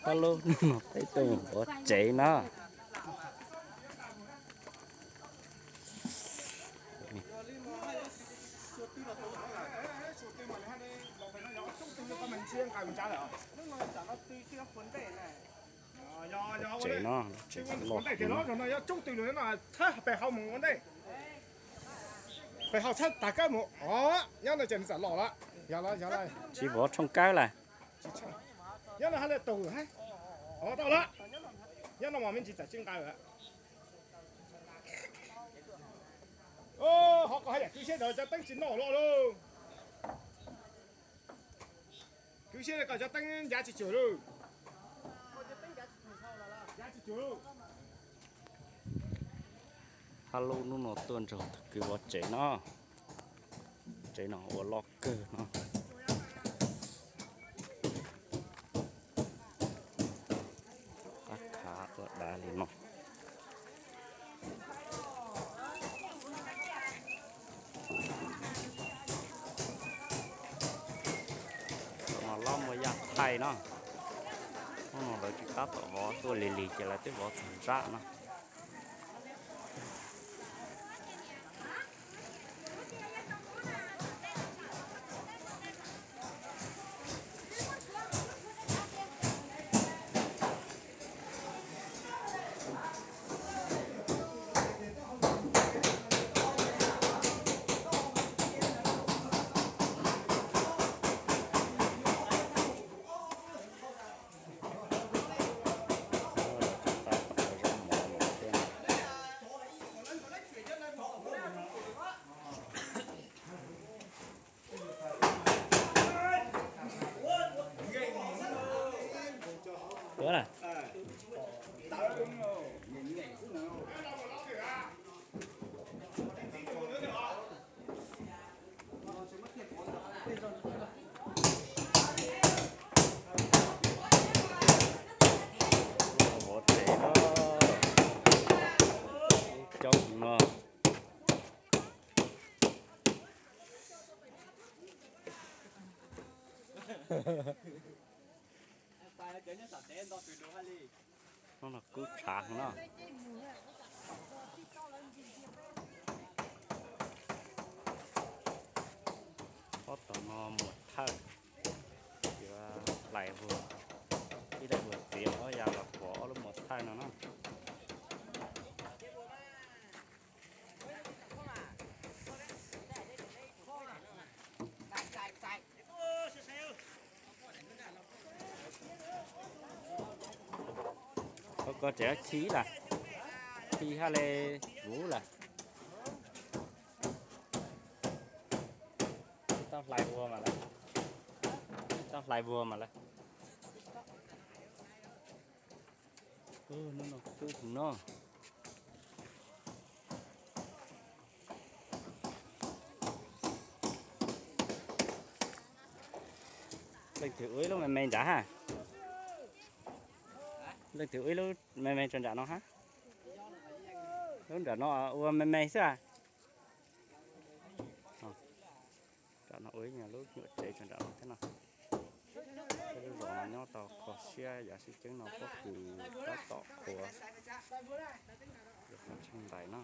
Lub no peb tuaj mus vov tsev no. Tsev no, tsev loj no. Pem hau txhab tag kawb mus os, nyob no ces nws txawm los lawm. Tsis vov tshooj kawb lawm. Nyob no hab le tug, tau lawm. Nyob no mas me ntsis txawm tsis nqaws lawm. Ho koj hais yam kwv siab ntawd cov teeb tsis noj los lauj. Kwv siab koj cov teeb ncav tsis cuag lauj. Hab lub hnub no tuaj nrog tus kwv vov tsev no. Tsev no ua loj kawg no. Qab khav ua dav li no. Tam no lawv muaj yaj thaij no. Hnub no lawv tsis tab tom vov, tuaj lig lig ces lawv twb vov txog ntsab no. Vov tsev no, coob no. Hnub no kub tshav no. Ob tog no muam thawj, yuav hlais vuag, ib daim vuag txiav ob yav los pov ob lub muam thawj no na. Koj tseem khi lawm, khi hab le vuv lawm. Tau hlais vuag mas lawm, tau hlais vuag mas lawm. Hnub no kub no. Leej twg ua ib lub me me nrad ha? Leej twg ua ib lub me me rau nram no ha? Lub nram no ua me me xwb a. Nram no ua ib nyuag lub nyuam tsev rau nram no thiab no. Peb lub zos no nyob tau kho siab yav sib ceeb no pob kws tab tom qhuav, yuav qhuav tsheej ntais no.